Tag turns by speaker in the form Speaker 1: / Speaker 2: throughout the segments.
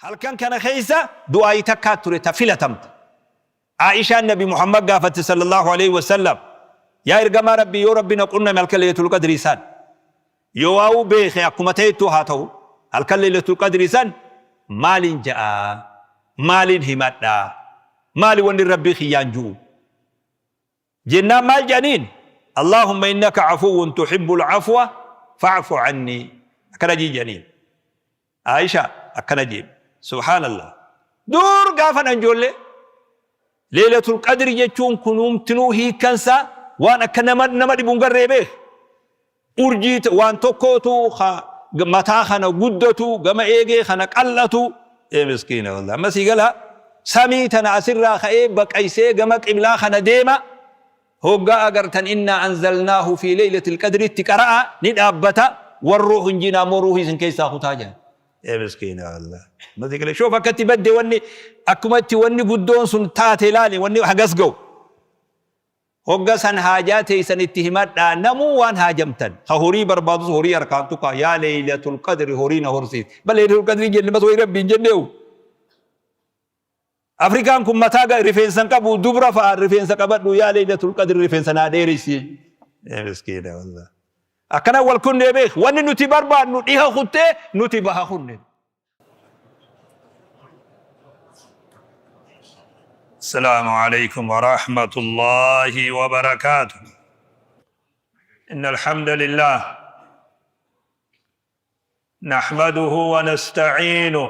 Speaker 1: Halkan kana keessa du'aa'ii takkaa ture ta filatamte. Aa'ishaan Nabi Muhammad gaafatte sallallahu aleyhi wa sallam, Yaa Ergamaa Rabbii yoo Rabbi na qunname halkan Laylatul Qadrii san, yoo waa'uu beekhe akkuma ta'ettuu haa ta'u, halkan Laylatul Qadrii san maalin ja'a? Maalin himadha? Maali wanni Rabbii kiyyaan ju'u? Jennaan maal jedhaniin? Allaahumma innaka afuwwun tuhibbul afwa fa'fu annii. Akkana jii jedhaniin. Aisha akkana jeen. Subhaanallah. Dur gaafa nan ijoollee Leelatul Qadri jechuun kunuumtinuu hiikkansaa waan akka nama nama dhibu hin garree beek. Urjii waan tokkootu mataa kana guddatu gama eegee kana qal'atu. Ee miskiina wallah. Amma sii galaa samii tana asirraa ka'ee baqaysee gama qiblaa kana deema. Hoggaa agartan innaa anzalnaahu fii leylatil qadritti qara'a ni dhaabbata warruuhu hin jiinaa ammoo ruuhii isin keessaa kutaa jedhan. Ee miskiina wallah. Amma sii galee shoof akka itti badde wanni akkuma itti wanni guddoon sun taate laali wanni hagas ga'u. Hogga san haajaa teeysan itti himadhaa namuu waan haajamtan. Ka horii barbaadus horii harkaan tuqaa yaa leylatul qadri horii na horsiisi. Bal leylatul qadri jenne bas wayi rabbii hin jenneehu. Afrikaan kun mataa rifeensa hin qabu dubra fa'a rifeensa qabadhu yaa leylatul qadri rifeensa naa dheereysi. Ee miskiina wallah. Akkana wal kunnee beek wanni nuti barbaadnu dhiha kuttee nuti baha kunne.
Speaker 2: السلام عليكم ورحمة الله وبركاته. إن الحمد لله نحمده ونستعينه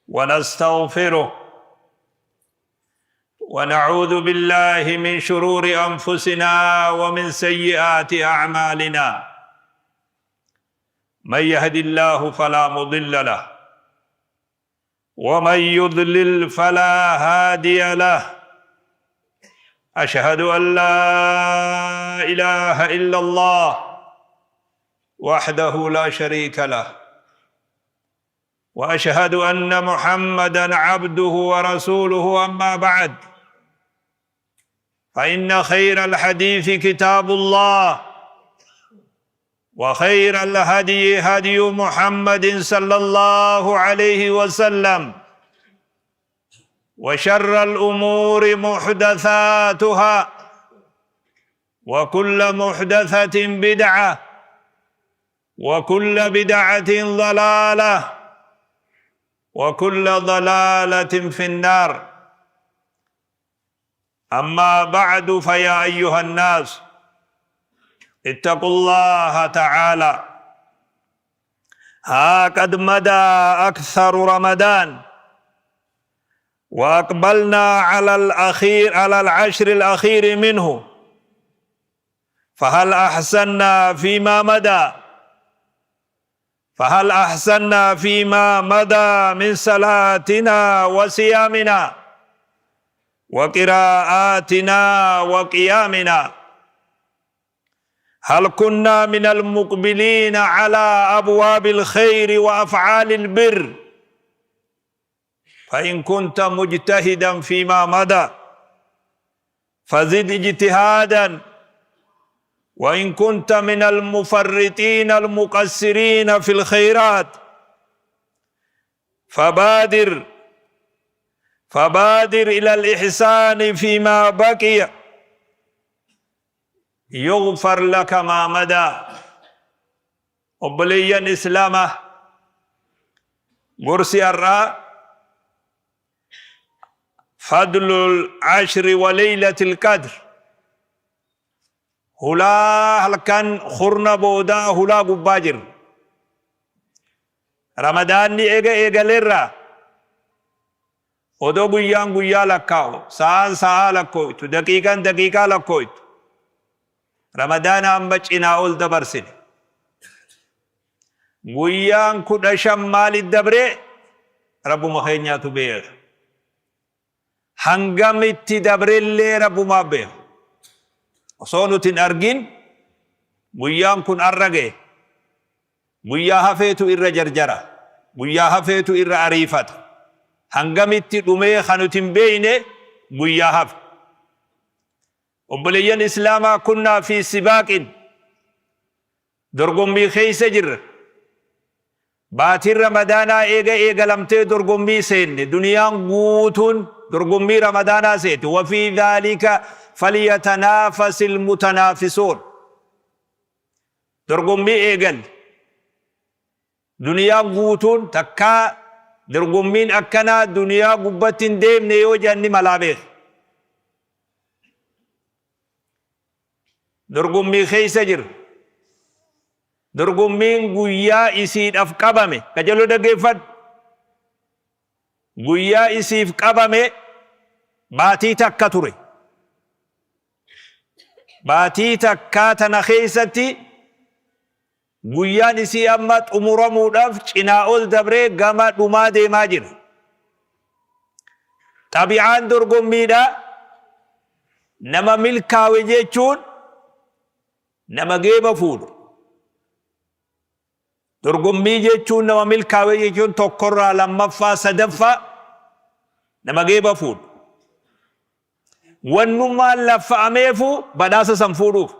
Speaker 2: ونستغفره ونعوذ بالله من شرور أنفسنا ومن سيئات أعمالنا. من يهد الله فلا مضل له ومن يضلل فلا هادي له. أشهد أن لا إله إلا الله وحده لا شريك له، وأشهد أن محمدا عبده ورسوله. أما بعد، فإن خير الحديث كتاب الله، وخير الهدي هدي محمد صلى الله عليه وسلم، وشر الأمور محدثاتها، وكل محدثة بدعة، وكل بدعة ضلالة، وكل ضلالة في النار. أما بعد، فيا أيها الناس اتقوا الله تعالى. ها قد مدى أكثر رمضان وأقبلنا على الأخير، على العشر الأخير منه، فهل أحسنا فيما مدى؟ فهل أحسنا فيما مدى من صلاتنا وصيامنا وقراءاتنا وقيامنا؟ هل كنا من المقبلين على أبواب الخير وأفعال البر؟ فإن كنت مجتهدا فيما مضى فزد اجتهادا، وإن كنت من المفرطين المقصرين في الخيرات فبادر إلى الإحسان فيما بقي يغفر لك ما مدى. Obboleeyyan Islaamaa, gorsi har'aa fadlul ashri wa laylatil qadr, hulaa halkan kurna boodaa hulaa gubbaa jirra. Ramadaanni eega eegaleerraa odoo guyyaan guyyaa lakkaa'u, sa'aan sa'aa lakkooytu, daqiiqaan daqiiqaa lakkooytu, Ramadaana amma cinaa ol dabarsine. Guyyaan 15 maalit dabree Rabbuma keenyaatu beeka. Hangam itti dabrellee Rabbumaa beeka. Osoo nuti hin argin guyyaan kun arra ga'e. Guyyaa hafeetu irra jarjara. Guyyaa hafeetu irra ariifata. Hangamitti dhumee kan nuti hin beekne guyyaa hafe. Obboleeyyan Islaamaa, kunnaa fi sibaaqin, dorgommii keessa jirra. Baatiin Ramadaanaa eega eegalamtee dorgommii seenne. Duniyaan guutuun dorgommii Ramadaanaa seete. Wafii dhaalika falyatanaafasil mutanaafisuun. Dorgommii eegalle. Duniyaan guutuun takkaa dorgommiin akkanaa duniyaa gubbatti hin deemne yoo jedhan ni malaa beeka. Dorgommii keessa jirra. Dorgommiin guyyaa isiidhaf qabame, qajeeloo dhaggeeffadhu. Guyyaa isiif qabame baatii takka ture. Baatii takkaa tana keessatti guyyaan isii amma xumuramuudhaaf cinaa ol dabree gama dhumaa deemaa jira. Xabi'aan dorgommiidha. Nama milkaawe jechuun nama geeba fuudhu. Dorgommii jechuun nama milkaawe jechuun tokkorraa lammaffaa sadaffaa nama geeba fuudhu. Wannummaan laffa'ameefu badhaasa san fuudhuuf.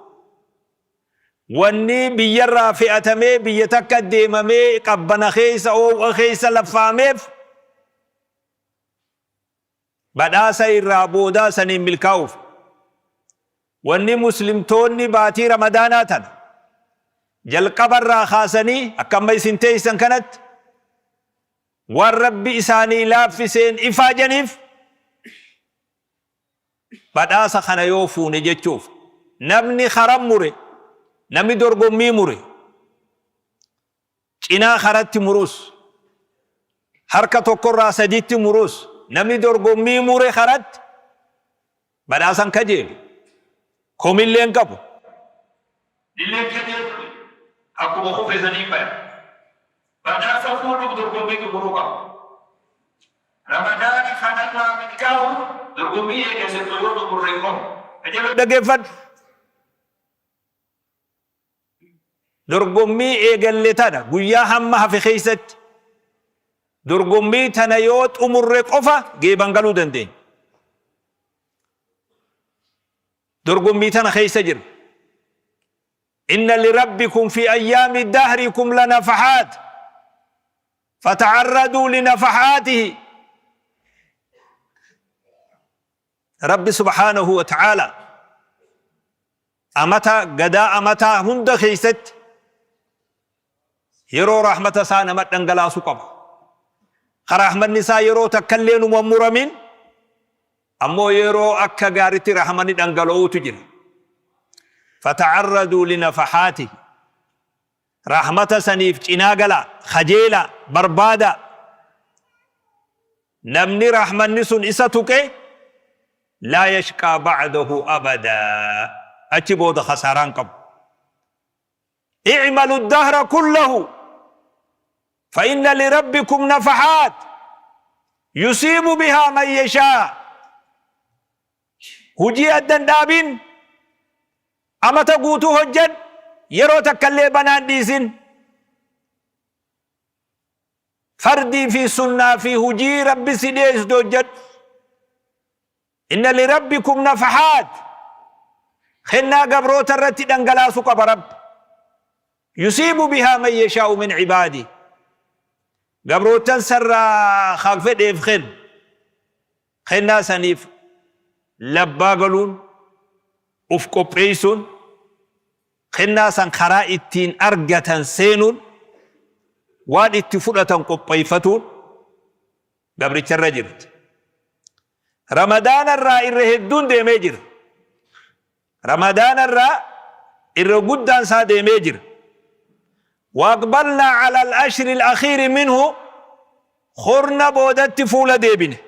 Speaker 2: Wanni biyyarraa fe'atamee biyya takka deemamee qabbana keessa oow'a keessa laffa'ameef badhaasa irraa boodaa saniin milkaa'uuf. Wanni muslimtoonni baatii Ramadaanaa tana jalqabarraa kaasanii akka amma isin teessan kanatti waan Rabbi isaanii laaffiseen ifaajaniif badhaasa kana yoo fuune jechuuf. Namni karan mure, namni dorgommii mure, cinaa karatti murus, harka tokkorraa saditti murus, namni dorgommii mure karatti badhaasan kajeelu. Komillee hin qabu. Illee kajeelu akkuma kufe saniin baya. Badhaasa fuudhuuf dorgommii xumuruu qaba. Ramadaana kanarraa milkaa'uuf dorgommii eegalle yoo xumurre qofa. Qajeeloo dhaggeeffadhu. Dorgommii eegalle tana guyyaa hamma hafe keessatti dorgommii tana yoo xumurre qofa geeban galuu dandeenya. Dorgommii tana keessa jira. Inna lirabbikum fi ayyaami dahrikum lanafahaat fata'arraduu linafahaatihi. Rabbi subhaanahu wa ta'aala amata gadaa amataa hunda keessatti yeroo rahmata isaa nama dhangalaasu qaba. Ka rahmanni isaa yeroo takkallee numa muramin ammoo yeroo akka gaaritti rahmanni dhangala'uutu jira. Fata'arraduu linafahaatihi. Rahmata saniif cinaa galaa, kajeelaa, barbaadaa. Namni rahmanni sun isa tuqe laa yashqaa ba'dahu abadaa. Achi booda khasaaraa hin qabu. I'malu dahra kullahu fa inna lirabbikum nafahaat yusiibu bihaa man yashaa. Hujii adda hin dhaabin, amata guutuu hojjadhu, yeroo takkallee banaa hin dhiisin. Fardii fi sunnaa fi hujii Rabbi si dhiyeessitu hojjadhu. Inna lirabbikum nafahaat. Kennaa gabroota irratti dhangalaasu qaba Rabbi. Yusiibu bihaa man yashaa'u min ibaadi. Gabroottan sarraa kan fedheef kennu. Kennaa saniif labbaa galuun, uf qopheessuun, kennaa san karaa ittiin argatan seenuun, waan itti fudhatan qopheeffatuun gabricha irra jirti. Ramadaana irraa irra hedduun deemee jira. Ramadaana irraa irra guddaan isaa deemee jira. Waaqbalnaa ala al-ashri al-akhiiri minhu kurna boodatti fuula deebine.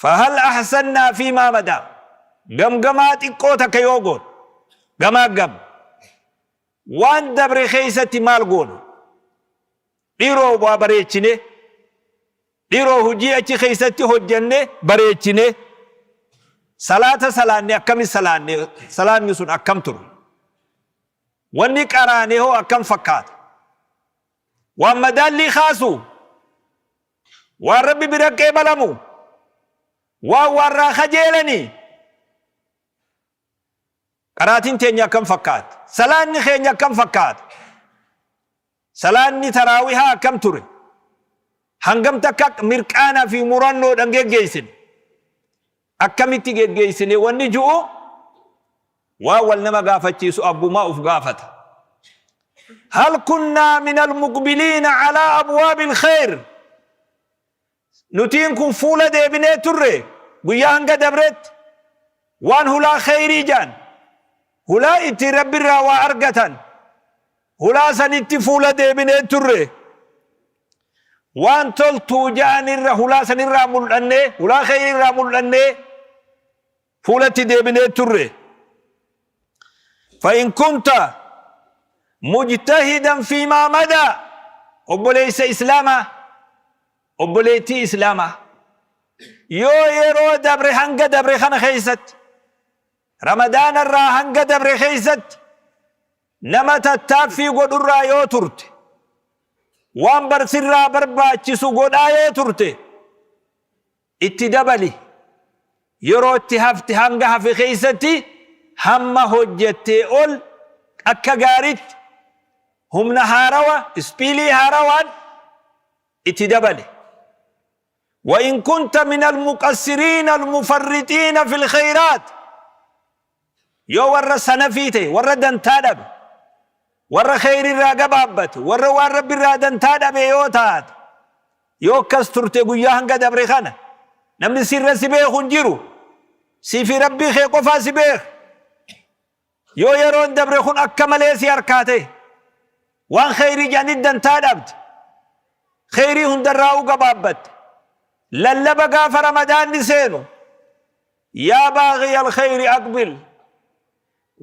Speaker 2: Fahal ahsannaa fi maa madaa. Gamgamaa xiqqoo takka yoo goone gamaa gam waan dabre keessatti maal goone? Dhiiroo waa bareechine, dhiiroo hujii achi keessatti hojjanne bareechine, salaata salaanne akkami salaanne, salaanni sun akkam ture? Wanni qaraane hoo akkam fakkaata? Waan madaallii kaasu, waan Rabbi bira qeebalamu, waan warraa kajeelanii. Qaraatiin teenya akkam fakkaata? Salaanni keenya akkam fakkaata? Salaanni taraawihaa akkam ture? Hangam takka mirqaanaa fi murannoodhaan geggeessine? Akkamitti geggeessine wanni ju'u waan wal nama gaafachiisu abbumaa uf gaafata. Hal kunnaa min almuqbiliina alaa abwaabi alkhayr? Nutiin kun fuula deebinee turre guyyaa hanga dabretti waan hulaa kheyrii ja'an, hulaa ittiin Rabbirraa waa argatan, hulaa sanitti fuula deebinee turre. Waan toltuu ja'an irra hulaa sanirraa mul'annee, hulaa kheyrii irraa mul'annee fuulatti deebinee turre. Fa in kunta mujtahidan fiimaa madaa, obboleessa islaamaa, obboleettii islaamaa, yoo yeroo dabre hanga dabre kana keessatti, ramadaana irraa hanga dabre keessatti nama tattaaffii godhurraa yoo turte, waan barsirraa barbaachisu godhaa yoo turte, itti dabali. Yeroo itti hafte hanga hafe keessatti hamma hojjettee ol akka gaaritti humna haarawa, ispiilii haarawaan itti dabali. Wa in kunta min almuqassiriina almufarrixiina fil khayraat, yoo warra sanafii ta'e, warra dantaa dhabe, warra kheyri irraa gabaabbate, warra waan Rabbi irraa dantaa dhabe yoo taate, yoo akkas turte guyyaa hanga dabre kana namni sirra si beeku hin jiru, sii fi Rabbii kee qofaa si beeka. Yoo yeroon dabre kun akka malee si harkaa ta'e, waan kheyrii jedhanitti dantaa dhabde, kheyrii hundarraa'uu gabaabbatte, lallaba gaafa ramadaanni seenu Yaa baaghiya alkhayri aqbil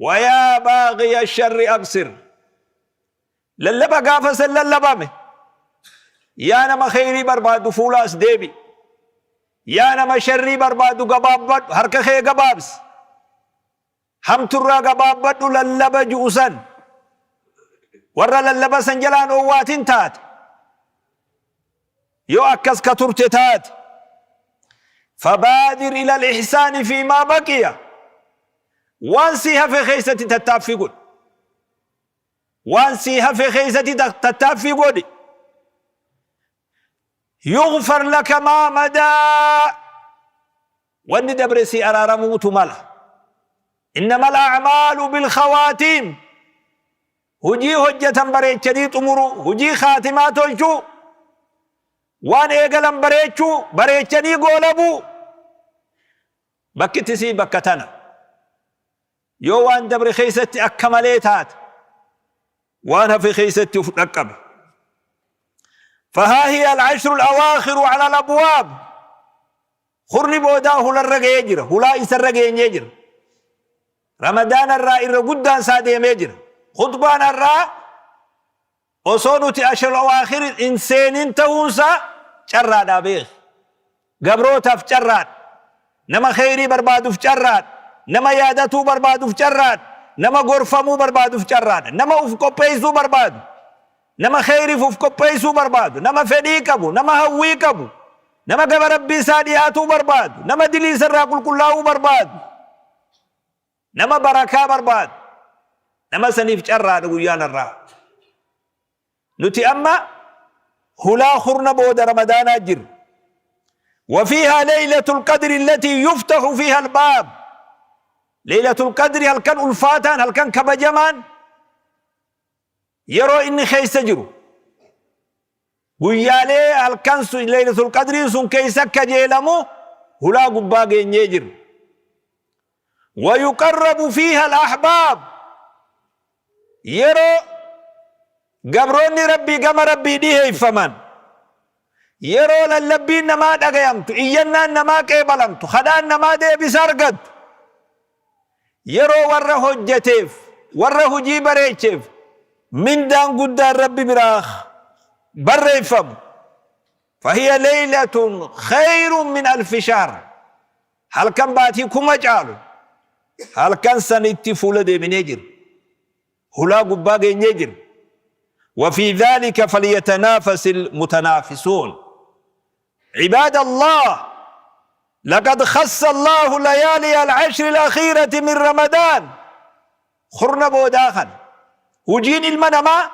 Speaker 2: wa yaa baaghiya sharri aqsir. Lallaba gaafa san lallabame, yaa nama kheyrii barbaadu fuula as deebi, yaa nama sharrii barbaadu gabaabbadhu, harka kee gabaabsi, hamturraa gabaabbadhu lallaba ju'u san warra lallaba san jalaan owwaatin taate, yoo akkas ka turte taate, fabaadir ila al-ihsaani fi maa baqiya, waan sii hafe keessatti tattaaffii godhi, waan sii hafe keessatti tattaaffii godhi. Yughfar laka maa madaa, wanni dabre sii araaramuutu mala. Innamal a'maalu bilkhawaatiim, hujii hojjatan bareechanii xumuruu, hujii khaatimaa tolchuu, waan eegalan bareechuu, bareechanii goolabuu, bakki sii bakka tana. Yoo waan dabre keessatti akka malee taate, waan hafe keessatti uf dhaqqabe. Fahaa hiya al-ashru al-awaakhiru ala al-abwaab, kurni boodaa hularra ga'ee jira, hulaa isarra geenyee jira. Ramadaana irraa irra guddaan isaa deemee jira. Khutbaan har'aa osoo nuti ashrul awaakhir hin seenin ta'uunsaa carraadhaa beeki. Gabrootaaf carraadha. Nama kheyrii barbaaduuf carraadha. Nama yaadatuu barbaaduuf carraadha. Nama gorfamuu barbaaduuf carraadha. Nama uf qopheessuu barbaadu. Nama kheyriif uf qopheessuu barbaadu. Nama fedhii qabu. Nama hawwii qabu. Nama gama Rabbii isaa dhiyaatuu barbaadu. Nama dilii isarraa qulqullaa'uu barbaadu. Nama barakaa barbaadu. Nama saniif carraadha guyyaan har'aa. Nuti amma hulaa kurna booda ramadaanaa jirra. وفيها ليلة القدر التي يفتح فيها الباب، ليلة القدر halkan ulfaataan, halkan kabajamaan yeroo inni keessa jiru, guyyaalee halkan sun leylatul qadriin sun keessa kajeelamu hulaa gubbaa geenyee jiru. ويقرب فيها الأحباب، yeroo gabroonni Rabbii gama Rabbii dhiheeffaman, yeroo lallabbiin namaa dhagayamtu, iyyannaan namaa qeebalamtu, kadhaan namaa deebisa argattu, yeroo warra hojjeteef, warra hujii bareecheef mindaan guddaan Rabbi biraa barreeffamu. فهي ليلة خير من ألف شهر، halkan baatii 1000 caalu, halkan sanitti fuula deebinee jira, hulaa gubbaa geenyee jira. وفي ذلك فليتنافس المتنافسون. عباد الله، لقد خص الله ليالي العشر الأخيرة من رمضان. Kurna boodaa kana hujiin ilma namaa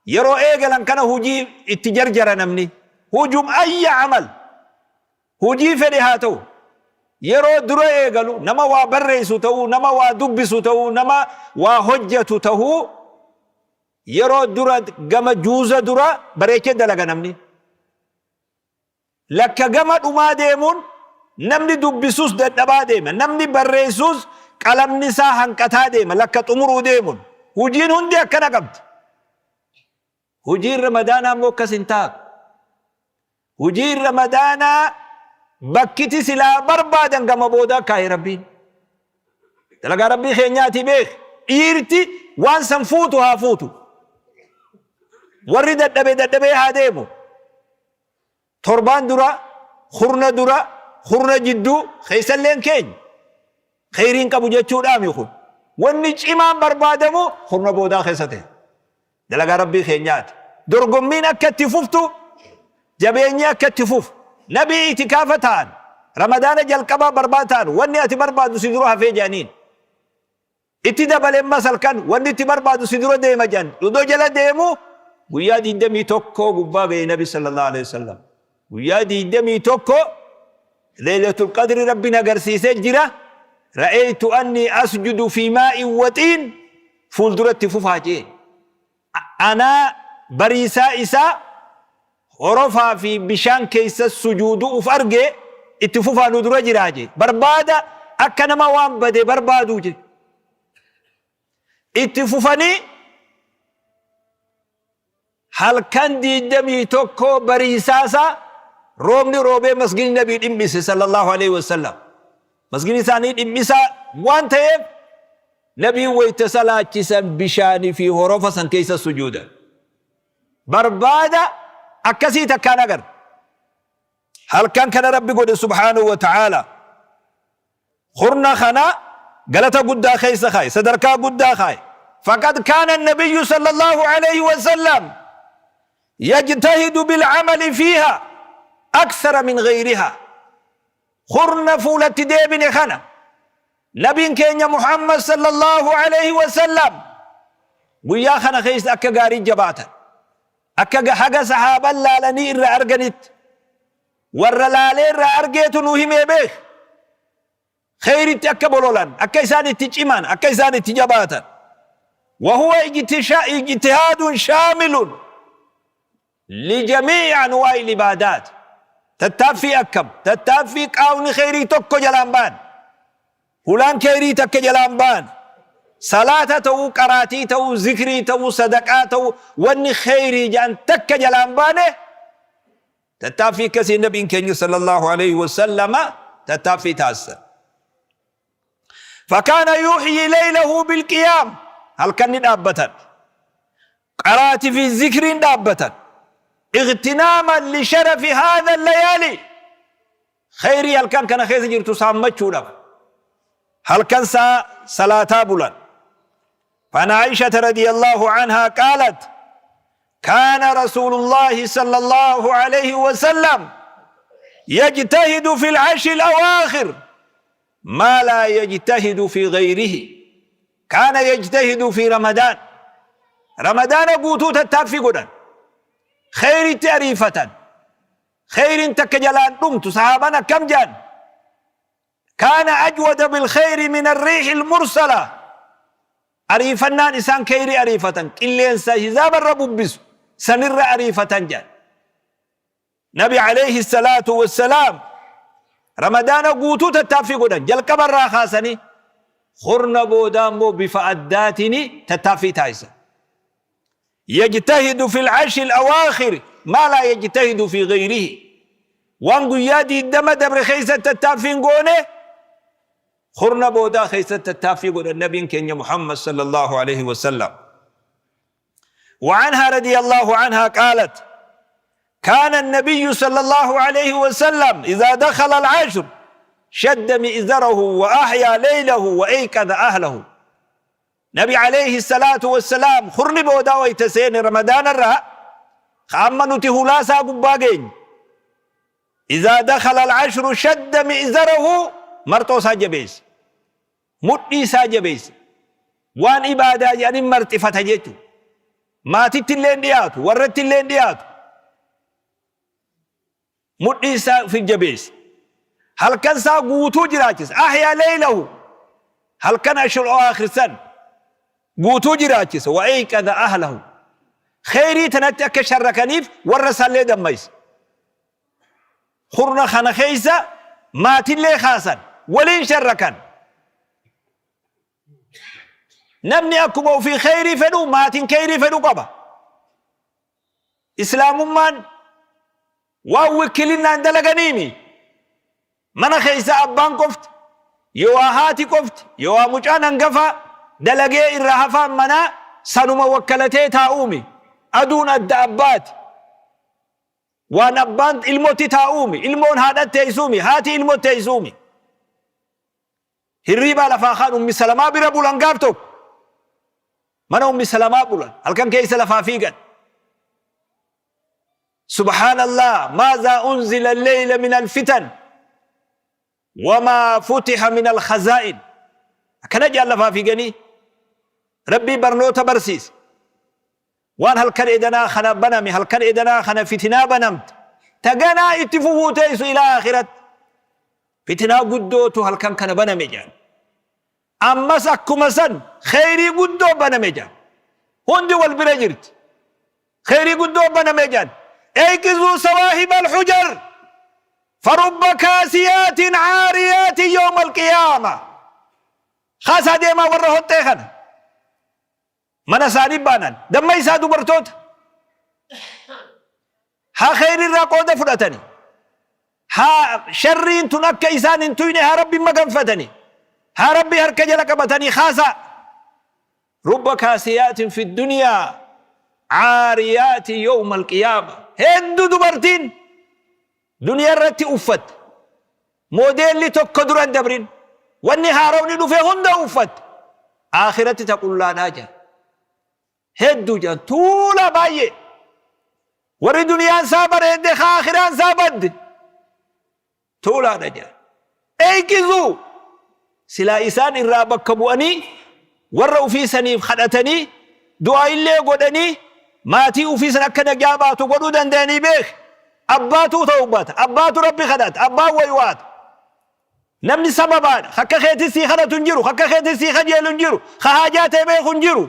Speaker 1: Yeroo eegalan kana hujii itti jarjara namni. Hujum ayya amal. Hujii fedhe haa ta'u. Yeroo dura eegalu nama waa barreessu ta'uu, nama waa dubbisu ta'uu, nama waa hojjatu ta'uu yeroo dura gama juuza dura bareechee dalaga namni. Lakka gama dhumaa deemuun namni dubbisus dadhabaa deema. Namni barreessus qalamni isaa hanqataa deema. Lakka xumuruu deemuun. Hujiin hundi akkana qabdi. Hujiin Ramadaanaa immoo akkas hin taatu. Hujiin Ramadaanaa bakkiti silaa barbaadan gama boodaa kaaye Rabbiin. Dalagaa Rabbii keenyaati beeki. Dhiirti waan san fuutu haa fuutu. Warri dadhabe dadhabee haa deemu. Torbaan dura, kurna dura, kurna jidduu keessalleen keenya. Kheyriin qabu jechuudhaami kun. Wanni cimaan barbaadamu kurna boodaa keessa ta'e. Dalagaa Rabbii keenyaati. Dorgommiin akka itti fuftu, jabeenyi akka itti fufu. Nabii itikaafa ta'an, Ramadaana jalqabaa barbaada ta'an, wanni ati barbaadu si dura hafee jedhaniin. Itti dabale ammas halkan wanni itti barbaadu si dura deema jedhan. Odoo jala deemu guyyaa 21 gubbaa gahe Nabi sallallahu alaihi wasallam. Guyyaa 21 Laylatul Qadri Rabbiin agarsiisee jira. Ra'aytu anni asjudu fi maa'in waxiin fuulduratti fufaa jee. Anaa bariisaa isaa horofaa fi bishaan keessa sujuudu uf arge itti fufaa nu dura jiraa jee. Barbaada akka nama waan bade barbaaduu jee. Itti fufanii halkan 21 bariisaasaa roobni roobee masgidni nabii dhimmise sallallahu alaihi wasallam. Masgidni isaanii dhimmisaa waan ta'eef nabiin wayta salaachisan bishaanii fi horofa san keessa sujuudan. Barbaada akkasii takkaan agarra. Halkan kana Rabbi godhe subhaanahu wa ta'aala. Kurna kana galata guddaa keessa kaaye, sadarkaa guddaa kaaye. Faqad kaana nabiyyu sallallahu alayhi wa sallam yajtahidu bilcamali fiiha akthara min ghayriha. Kurna fuulatti deebine kana nabiin keenya Muhammad sallallahu alayhi wa sallam guyyaa kana keessa akka gaarii jabaatan. Akka haga sahaaban laalanii irraa arganitti warra laalee irraa argeetu nu himee beek. Kheyritti akka bololan, akka isaan itti ciman, akka isaan itti jabaatan. Wahuwa ijtihaadun shaamilun lijamii'i anwaa'il ibaadaat. Tattaaffii akkam? Tattaaffii qaawni kheyrii tokko jalaan ba'an. Hulaan kheyrii takka jalaan ba'an. Salaata ta'uu, qaraatii ta'uu, zikrii ta'uu, sadaqaa ta'uu, wanni kheyrii jedhan takka jalaan baane. Tattaaffii akkasii nabiin keenya sallallahu alaihi wasallama tattaaffii taasisan. Fakaana yuhyi laylahu bilqiyaam, halkan ni dhaabbatan. Qaraatii fi zikriin dhaabbatan. Ightinaaman li sharafi haadha layaali. Kheyrii halkan kana keessa jirtu saammachuudhaaf. Halkan saa salaataa bulan. فعن عائشة رضي الله عنها قالت: كان رسول الله صلى الله عليه وسلم يجتهد في العشر الأواخر ما لا يجتهد في غيره. كان يجتهد في رمضان، رمضان guutuu tattaaffii godhan, kheyritti ariifatan, kheyrin takka jalaan dhumtu. Sahaaban akkam jedhan? كان أجود بالخير من الريح المرسلة. Ariifannaan isaan kheyrii ariifatan qilleensa hizaabarra bubbisu sanirra ariifatan jedhan. Nabi alayhi salaatu wassalaam Ramadaana guutuu tattaaffii godhan jalqabarraa kaasanii, kurna boodaa immoo bifa addaatiin tattaaffii taasisan. يجتهد في العشر الأواخر ما لا يجتهد في غيره. Waan guyyaa 20 dabre keessa tattaaffiin goone kurna boodaa keessa tattaaffii godhan nabiin keenya Muhammad sallallahu alaihi wasallam. وعنها رضي الله عنها قالت: كان النبي صلى الله عليه وسلم إذا دخل العشر شد مئزره وأحيا ليله وأيقظ أهله. Nabi alayhi salaatu wassalaam kurni boodaa wayta seene Ramadaana irraa amma nuti hulaasaa gubbaa geenye. إذا دخل العشر شد مئزره, marxoo isaa jabeesse. Mudhii isaa jabeesse. Waan ibaadaa jedhanii marxifata jechuudha. Maatitti illee hin dhiyaatu, warratti illee hin dhiyaatu. Mudhii isaa fi jabeessa. Halkan isaa guutuu jiraachisa. Ahyaa leeylahu. Halkan ashrul awaakhir san guutuu jiraachisa. Wa eyqadha ahlahu. Kheyrii tanatti akka sharrakaniif warra isaallee dammaysa. Kurna kana keessa maatillee kaasan, waliin sharrakan. Namni akkuma ofii kheyrii fedhu maatiin kheyrii fedhu qaba. Islaamummaan waan wikkilinnaan dalaganiimi. Mana keessa abbaan qofti, yowaa haati qofti, yowaa mucaan hangafaa dalagee irra hafaan manaa sanuma wakkalatee taa'uumi. Aduun adda abbaati. Waan abbaan ilmotti taa'uumi, ilmoon haadhatti teessuumi, haati ilmotti teessuumi. Hirriibaa lafaa kaan Ummi Salamaa bira bulan gaaf tokko. Mana Ummi Salamaa bulan. Halkan keessa lafaa fiigan. Subhaanallah, maazaa unzila al-leyla min al-fitan wamaa futiha min al-khazaa'in. Akkana jedhan lafaa fiiganii. Rabbii barnoota barsiise. Waan halkan edanaa kana baname, halkan edanaa kana fitinaa banamte, ta ganaa itti fufuu teessu ilaa aakhiratti. Fitinaa guddootu halkan kana baname jedhan. Ammas akkuma san kheyrii guddoo baname jedhan. Hundi wal bira jirti. Kheyrii guddoo baname jedhan. Eyqizuu sawaahib alhujar farubba kaasiyaatin caariyaatin yawma alqiyaama. Kaasaa deemaa warra hoxxee kana. Mana isaanii baanan. Dammaysaa dubartoota. Haa kheyri irraa qooda fudhatani. Haa sharriin tun akka isaan hin tuyne haa Rabbi maganfatani. Haa Rabbi harka jala qabatanii kaasaa. Rubba kaasiyaatin fi duniyaa caariyaati yawma alqiyaama. Hedduu dubartiin duniyaa irratti uffatte. Moodeelli tokko dura hin dabrin. Wanni haarawni dhufe hunda uffatte. Aakhiratti ta qullaadhaa jedhan. Hedduu jedhan tuulaa baay'ee. Warri duniyaan isaa bareedde ka aakhiraan isaa badde. Tuulaadha jedhan. Eeykizuu silaa isaan irraa bakka bu'anii warra ufii saniif kadhatanii du'aa illee godhanii maatii ufii san akka nagaa baatu godhuu danda'anii beeki. Abbaatuu tawbata, abbaatu Rabbi kadhata, abbaan waywaata. Namni sababaadha. Akka keetti sii kadhatu hin jiru, akka keetti sii kajeelu hin jiru, ka haajaa tee beeku hin jiru.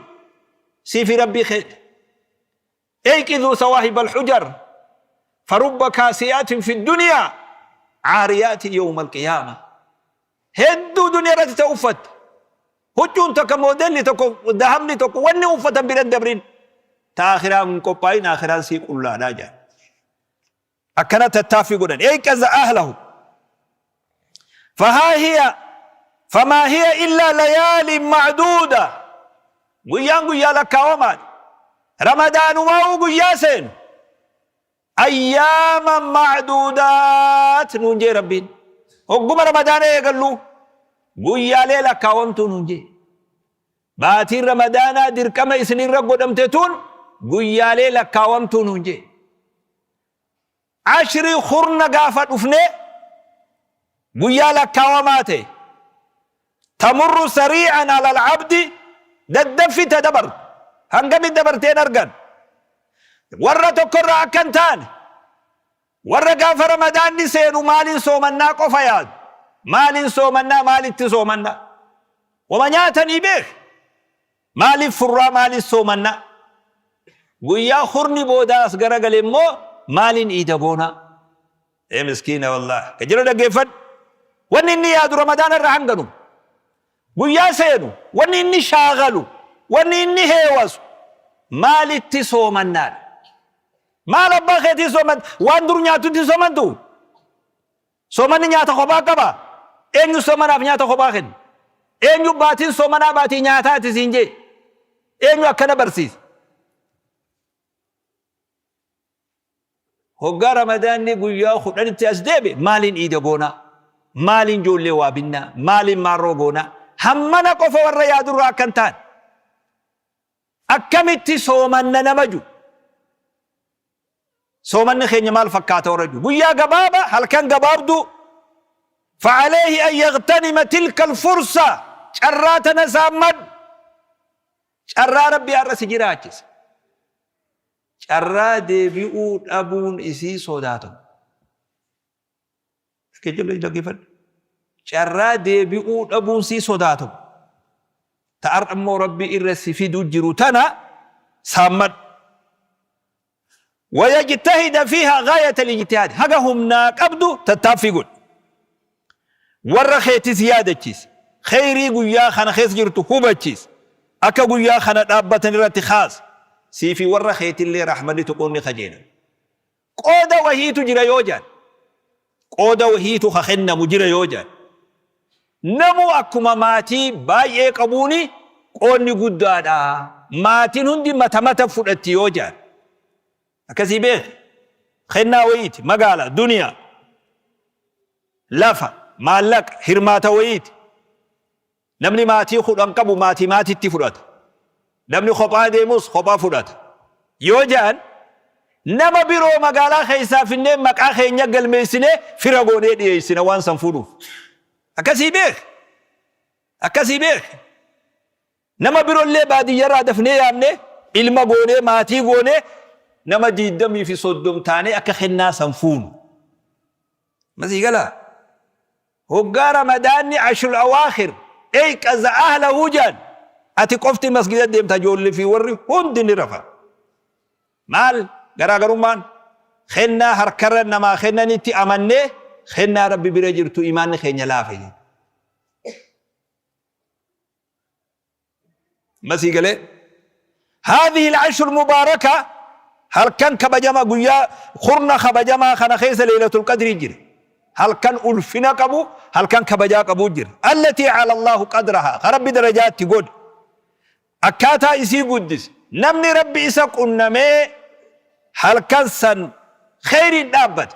Speaker 1: Sii fi Rabbii keeti. Eyqiduu sawaahib alhujar farubba kaasiyaatin fi duniyaa caariyaatin yawma alqiyaama. Hedduu duniyaa irratti ta uffatte. Huccuun takka moodelli tokko dahabni tokko wanni uffatan bira hin dabrin. Ta aakhiraan hin qophaa'in aakhiraan sii qullaadhaa jedhan. Akkana tattaaffii godhan. Eyqaza ahlahu. Fahaa hiya famaa hiya illaa layaalin macduuda. Guyyaan guyyaa lakkaawamaadha. Ramadaanumaa'uu guyyaa seenu. Ayyaama macduudaat nuun jee Rabbiin. Hogguma Ramadaana eegallu guyyaalee lakkaawamtuu nuun jee. Baatiin Ramadaanaa dirqama isinirra godhamte tun guyyaalee lakkaawamtuu nuun jee. Ashrii kurna gaafa dhufne guyyaa lakkaawamaa ta'e. Tamurru sarii'an alal abdi daddaffi ta dabartu. Hangami dabarteen argan. Warra tokkorraa akka hin taane warra gaafa Ramadaanni seenu maaliin soomannaa qofa yaadu. Maaliin soomannaa maalitti soomannaa. Wama nyaatanii beek. Maaliif furraa maaliif soomannaa. Guyyaa hurni boodaa as garagale immoo maaliin iida goonaa. Ee miskiina wallahi. Ka jedhu dhaggeeffadhu. Wanni inni yaadu Ramadaana irra hanganu. Guyyaa seenu wanni inni shaagalu wanni inni heewasu maalitti soomannaadha. Maal abbaa keetii sooman waan dur nyaatutti soomantu? Soomanni nyaata kophaa qaba? Eenyu soomanaaf nyaata kophaa kenna? Eenyu baatiin soomanaa baatii nyaataati siin jee? Eenyu akkana barsiisa? Hoggaa Ramadaanni guyyaa 10tti as deebi'e maaliin iida goonaa? Maaliin ijoollee waa binnaa? Maaliin maarroo goonaa? Hammana qofa warra yaadurraa akka hin taane. Akkamitti soomanna nama ju. Soomanni keenya maal fakkaata warra ju. Guyyaa gabaaba halkan gabaabduu. Fa'aleehi an yagtanima tilka alfursa carraa tana saammadhu. Carraa Rabbi har'a si jiraachise. Carraa deebi'uu dhabuun isii sodaatamu. Dhaggeeffadhu. Carraa deebi'uu dhabuun sii sodaatamu. Ta har'a immoo Rabbi irra si fidu jiru tana saammadhu. Wayajtahida fiihaa gaayata lijtihaad haga humnaa qabdu tattaaffii godhi. Warra keetis yaadachiisi. Kheyrii guyyaa kana keessa jirtu hubachiisi. Akka guyyaa kana dhaabbatan irratti kaasi. Sii fi warra keetillee rahmanni tuquun ni kajeela. Qooda wahiitu jira yoo jedhan, qooda wahiitu ka kennamu jira yoo jedhan, namuu akkuma maatii baay'ee qabuuni qoodni guddaadha. Maatiin hundi mata mata fudhatti yoo jedhan. Akkasii beeki. Kennaa wayiiti, magaala, duniyaa, lafa, maallaqa, hirmaata wayiiti. Namni maatii 10 qabu maatii maatitti fudhata. Namni kophaa deemus kophaa fudhata. Yoo jedhan nama biroo magaalaa keessaa finnee maqaa keenya galmeessinee fira goonee dhiyeessina waan san fuudhuuf. Akkasii beeki. Akkasii beeki. Nama birollee baadiyyarraa dafnee yaamnee ilma goonee maatii goonee nama 20 fi 30 taanee akka kennaa san fuunu. Masii galaa? Hoggaa Ramadaanni ashrul awaakhir eyqaza ahlahu jedhan ati qofti masgida deemta ijoollee fi warri hundi ni rafan. Maal garaagarummaan? Kennaa harkarra namaa kennanitti amannee kennaa Rabbi bira jirtu imaanni keenya laafe jechuudha. Masii galee. Haadhihi al-ashru mubaaraka halkan kabajama guyyaa kurna kabajamaa kana keessa leeylatul qadrii jira. Halkan ulfina qabu halkan kabajaa qabu jira. Allatii ala Allahu qadrahaa ka Rabbi darajaatti godhe. Akkaataa isii guddise. Namni Rabbi isa qunnamee halkan san kheyriin dhaabbate.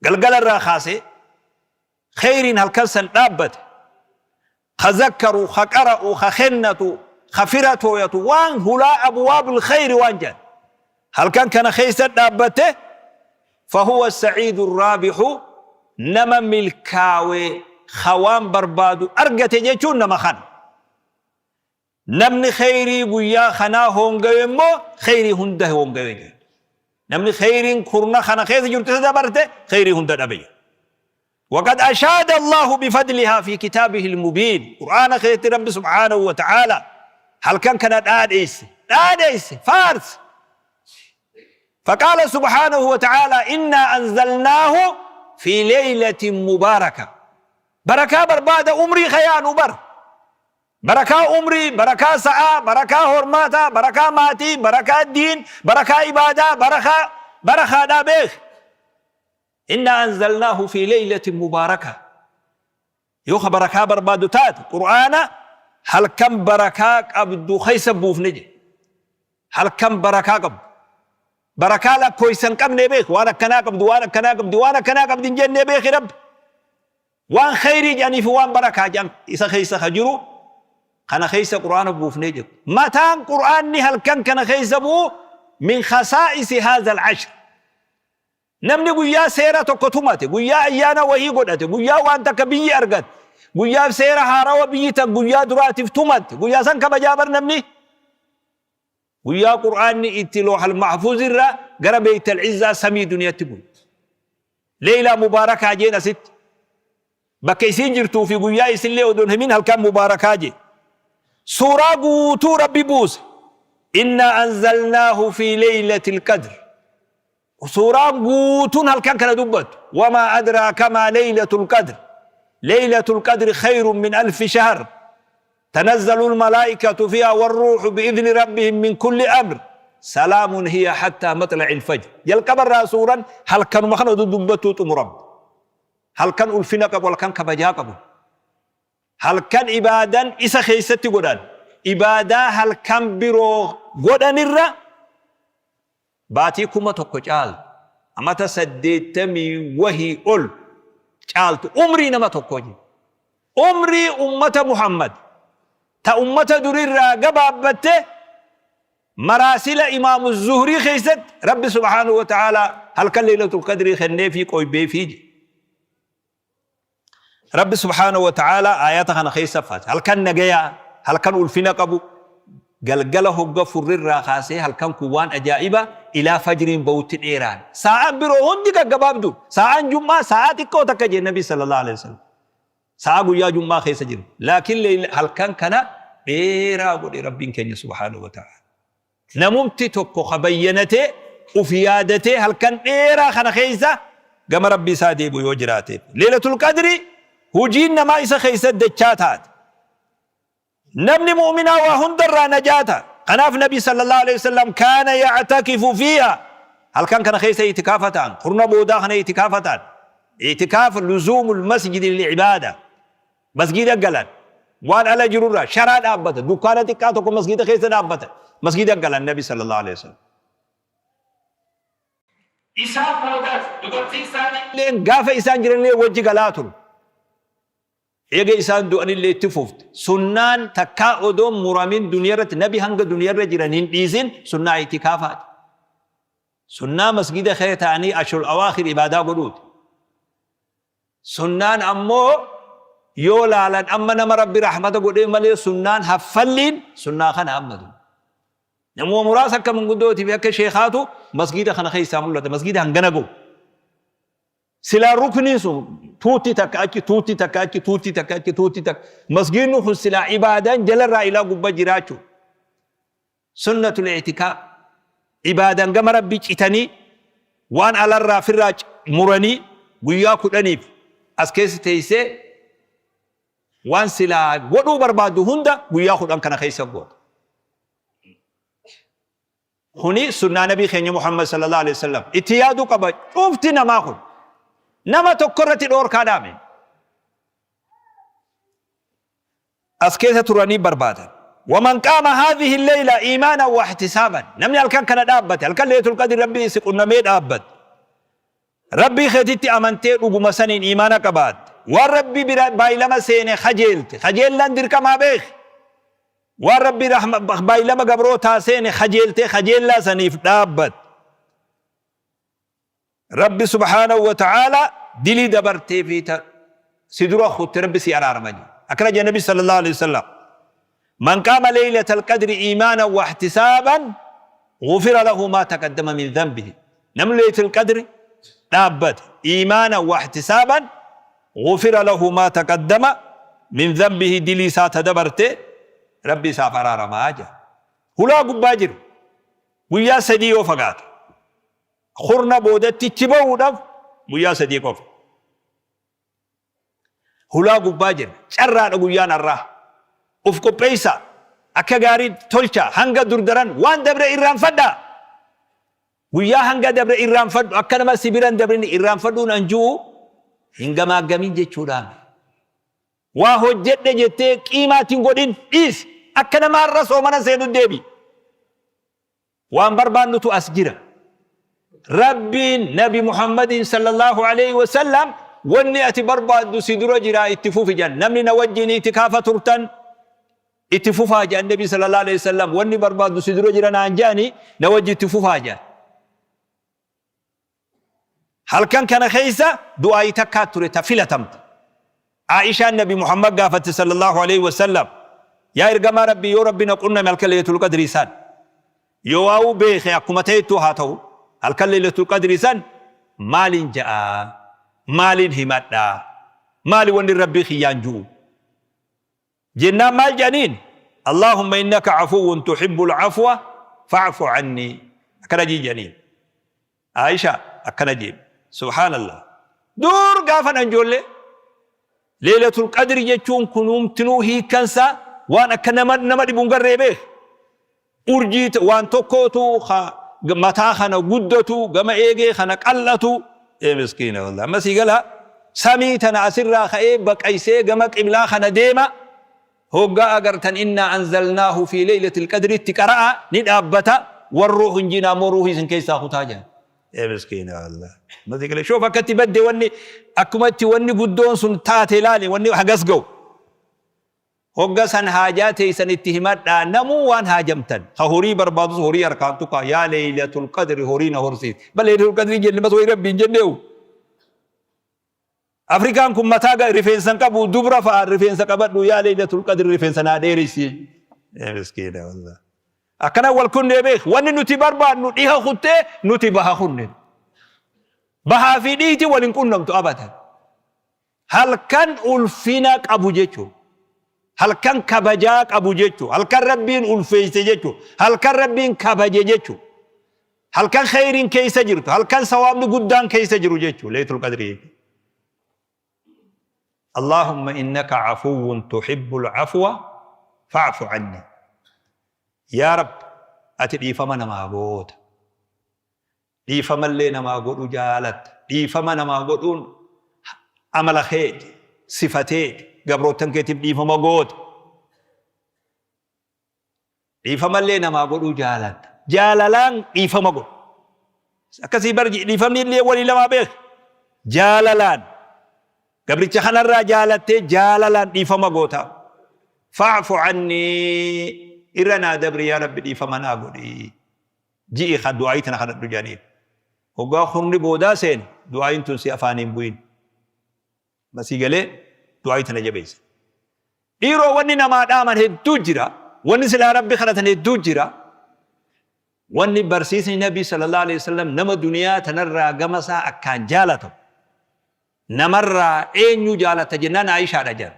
Speaker 1: Galgala irraa kaasee kheyriin halkan san dhaabbate, ka zakkaru, ka qara'u, ka kennatu, ka fira tooyatu, waan hulaa abwaabul kheyri waan jedhan halkan kana keessa dhaabbate, fahuwa sa'iidu raabixu nama milkaawe ka waan barbaadu argate jechuun nama kana. Namni kheyrii guyyaa kanaa hoongawe immoo kheyrii hunda hoongawe jedha. Namni kheyriin kurna kana keessa jirtu isa dabarte kheyrii hunda dhabe jedha. وقد أشاد الله بفضلها في كتابه المبين قرآن خيرت رب سبحانه وتعالى هل كان كان داديس داديس فارس فقال سبحانه وتعالى إنا أنزلناه في ليلة مباركة بركة بربادة عمري خيان بر Barakaa umrii, barakaa sa'aa, barakaa hormaataa, barakaa maatii, barakaa diin, barakaa ibaadaa, barakaa barakaadhaa beeki. Innaa anzalnaahu fi leeylatin mubaaraka. Yoo ka barakaa barbaadu taate Qur'aana halkan barakaa qabdu keessa buufne jedhe. Halkan barakaa qabdu. Barakaa lakkooysa hin qabne beeki. Waan akkanaa qabdu, waan akkanaa qabdi, waan akkanaa qabdi hin jennee beeki Rabbi. Waan kheyrii jedhanii fi waan barakaa jedhan isa keessa ka jiru kana keessa Qur'aana buufnee jiru. Mataan Qur'aanni halkan kana keessa bu'u min khasaa'isi haadha al-ashr. Namni guyyaa seera tokko tumate, guyyaa ayyaana wahii godhate, guyyaa waan takka biyyi argatte, guyyaa seera haarawa biyyi tan guyyaa duraatiif tumatte, guyyaa san kabajaa bar namni. Guyyaa Qur'aanni itti Loohal Mahfuuz irraa gara Beeytal Izzaa samii duniyatti bu'e. Leeylaa mubaarakaa jeen asitti. Bakka isiin jirtuu fi guyyaa isillee odoo hin himin halkan mubaarakaa jee. Suuraa guutuu Rabbi buuse. Innaa anzalnaahu fi leeylatil qadr. Suuraan guutuun halkan kana dubbattu. Wamaa adraaka maa leeylatul qadr. Leeylatul qadri khayrun min alfi shahr. Tanazzalul malaa'ikatu fiihaa warruuhu bi'idhni rabbihim min kulli amr. Salaamun hiya hattaa maxla'il fajr. Jalqaba irraa suuran halkanuma kana oduu dubbattuu xumuramte. Halkan ulfina qabu, halkan kabajaa qabu. Halkan ibaadan isa keessatti godhan. Ibaadaa halkan biroo godhanirra Baatii 1000 caaltu, amata 80 wahii ol caaltu umrii nama tokkoo jechuudha. Umrii ummata Muhammad ta ummata durirraa gabaabbatte maraasila Imaamu Zuhrii keessatti Rabbi subhaanahu wa ta'aalaa halkan Leeylatul Qadrii kenneefii qoybeefii jedhe. Rabbi subhaanahu wa ta'aalaa aayata kana keessa faate. Halkan nagayaa, halkan ulfina qabu, Galgala hogga furrirraa kaasee halkan kun waan ajaa'iba ilaa fajriin ba'utti dheeraadha. Saa'aan biroo hundi gaggabaabdu. Saa'aan jum'aa saa'aa xiqqoo takka jee Nabi sallallahu alaihi wasallam. Saa'aa guyyaa jum'aa keessa jiru. Laakiin halkan kana dheeraa godhe Rabbiin keenya subhaanahu wa ta'ala. Namumti tokko ka bayyanatee uf yaadatee halkan dheeraa kana keessa gama Rabbii isaa deebi'u yoo jiraateef. Leelatul Qadri hujiin namaa isa keessa dachaa taate. Namni mu'minaa waa hundarraa najaata. Kanaaf Nabi sallallahu alaihi wasallam kaana ya'takifu fiiha. Halkan kana keessa itikaafa ta'an. Kurna boodaa kana itikaafa ta'an. Itikaaf luzuumul masjidi lil ibaada. Masgiida galan. Waan ala jirurraa sharaa dhaabbata. Dukkaana xiqqaa tokko masgiida keessa dhaabbata. Masgiida galan Nabi sallallahu alaihi wasallam. Isaan boodaas dubartii isaanii illeen gaafa isaan jiranillee wajji galaa ture. Eega isaan du'anillee itti fufte. Sunnaan takkaa odoo hin muramin duniyarratti nabi hanga duniyarra jiran hin dhiisin sunnaa i'tikaafaati. Sunnaa masgida kee ta'anii ashrul awaakhir ibaadaa godhuuti. Sunnaan ammoo yoo laalan amma nama Rabbi rahmata godhee malee sunnaan haffalliin sunnaa kana amma tun. Namuma muraasa akka manguddootii fi akka sheekhaatu masgida kana keessaa mul'ata. Masgida hangana ga'u. Silaa rukniin sun tuutti takka achi, tuutti takka achi, tuutti takka achi, tuutti takka. Masgiidni kun silaa ibaadaan jalarraa ilaa gubba jiraachuu. Sunnatul i'tikaaf. Ibaadaan gama Rabbii citanii waan alarraa firraa muranii guyyaa 10f as keessa teessee waan silaa godhuu barbaaddu hunda guyyaa 10 kana keessa goota. Kuni sunnaa Nabii keenya Muhammad sallallahu alaihi wasallam. Itti yaaduu qaba cufti namaa kun. Nama tokko irratti dhoorkaa dhaame. As keessa turanii barbaadan. Waman qaama haadhihi leyla iimaanan wa ihtisaaban. Namni halkan kana dhaabbate, halkan Laylatul Qadr Rabbii si qunnamee dhaabbate. Rabbii keetitti amantee dhuguma saniin iimaana qabaatte. Waan Rabbii bira baay'ilama seene kajeelte. Kajeellaan dirqamaa beeki. Waan Rabbi baay'ilama gabrootaa seene kajeeltee kajeellaa saniif dhaabbatte. Rabbi subhaanahu wa ta'aalaa dilii dabartee fi ta si dura kutte Rabbi si araarama jedhe. Akkana jedhe Nabi sallallahu alaihi wasallam. Man qaama laylatal qadri iimaanan wa ihtisaaban ghufira lahu maa taqaddama min dhanbihi. Namni laylatul qadri dhaabbate iimaanan wa ihtisaaban ghufira lahu maa taqaddama min dhanbihi, dilii isaa ta dabarte Rabbi isaaf araaramaa jedha. Hulaa gubbaa jiru guyyaa 3 yoo fagaate, kurna boodatti ichi bahuudhaaf guyyaa 3 qofa. Hulaa gubbaa jirra. Carraadha guyyaan har'aa. Uf qopheessaa. Akka gaarii tolchaa. Hanga dur daran waan dabre irraanfadhaa. Guyyaa hanga dabre irraanfadhu. Akka nama si bira hin dabrin irraanfadhuun an ju'u hin gamaaggamin jechuudhaa. Waa hojjedhe jettee qiimaa itti hin godhin, dhiisi. Akka nama har'a soomana seenu deebi. Waan barbaannutu as jira. Rabbiin Nabi Muhammadiin sallallahu aleyhi wa sallam wanni ati barbaaddu si dura jira, itti fufi jedhan. Namni na wajjiin itikaafa turtan itti fufaa jedhan Nabi sallallahu aleyhi wa sallam. Wanni barbaaddu si dura jira naan jedhani, na wajji itti fufaa jedhan. Halkan kana keessa du'aayi takkaa ture ta filatamte. Aa'ishaan Nabi Muhammad gaafatte sallallahu aleyhi wa sallam, yaa ergamaa Rabbii, yoo Rabbi na qunname halkan Laylatul Qadrii san, yoo waa'uu beeke akkuma ta'ettuu haa ta'u, halkan Laylatul Qadrii san maaliin ja'a, maaliin himadha, maali wanni Rabbii kiyyaan ju'u jennaan, maal jedhaniin? Allaahumma innaka afuwwun tuhibbul afwa fa'fu anni, akkana jedhaniin. Aisha akkana jeen, subhaanallah, dur gaafan an ijoollee Leelatul Qadri jechuun kunumtinuu hiikkansaa waan akka nama dhibu hin garree beek. Urjii waan tokkootu mataa kana guddatu, gama eegee kana qal'atu. Ee miskiina, wallahi amma sii gala, samii tana asirraa ka'ee baqaysee gama qiblaa kana deema. Hoggaa agartan innaa anzalnaahu fi laylatil qadritti qara'a, ni dhaabbata, warruuhu hin jiina ammoo ruuhii isin keessaa kutaa jedhan. Ee miskiina wallahi. Amma sii gala, shoof akkatti badde, wanni akkuma itti wanni guddoon sun taate ilaali, wanni hagas ga'u. Hogga san haajaa teeysan itti himadhaa, namuu waan haajamtan. Ka horii barbaadus horii harkaan tuqaa, yaa Laylatul Qadri horii na horsiisi. Bal Laylatul Qadri jenne bas horii Rabbii hin jenneehu. Afrikaan kun mataa rifeensa hin qabu, dubra fa'a rifeensa qabadhu, yaa Laylatul Qadri rifeensa naa dheeressi. Ee miskiina wallah. Akkana wal kunnee beek. Wanni nuti barbaannu dhiha kuttee nuti baha kunne. Bahaa fi dhiiti wal hin qunnamtu abadan. Halkan ulfina qabu jechuun. Halkan kabajaa qabu jechuun. Halkan Rabbiin ulfeesse jechuun. Halkan Rabbiin kabaje jechuun. Halkan kheyriin keessa jirtu. Halkan sawaabni guddaan keessa jiru jechuun. Leeylatul Qadrii jechuun. Allahumma innaka afuwwun tuhibbul afwa fa'fu anni. Yaa Rabbi, ati dhiifama namaa goota. Dhiifamallee namaa godhu jaalatta. Dhiifama namaa godhuun amala keeti, sifa teeti, gabroottan keetiif dhiifama goota. Dhiifamallee namaa godhuu jaalatta. Jaalalaan dhiifama godhu. Akkasii bar dhiifamni illee walii lamaa beek. Jaalalaan gabricha kanarraa jaalattee jaalalaan dhiifama goota. Fa'fu annii, irra naa dabri yaa Rabbi, dhiifama naa godhi. Ji'i kan du'aayii tana kadhadhu jedhaniin. Hoggaa kurni boodaa seene du'aayiin tun si afaaniin bu'in. Masii galee du'aayii tana jabeessa. Dhiiroo, wanni namaa dhaaman hedduu jira. Wanni silaa Rabbi kadhatan hedduu jira. Wanni barsiisni Nabii sallallahu alaihi wasallam, nama duniyaa tanarraa gama isaa akkaan jaalatamu. Namarraa eenyu jaalatta jennaan Aayishaadha jedhan.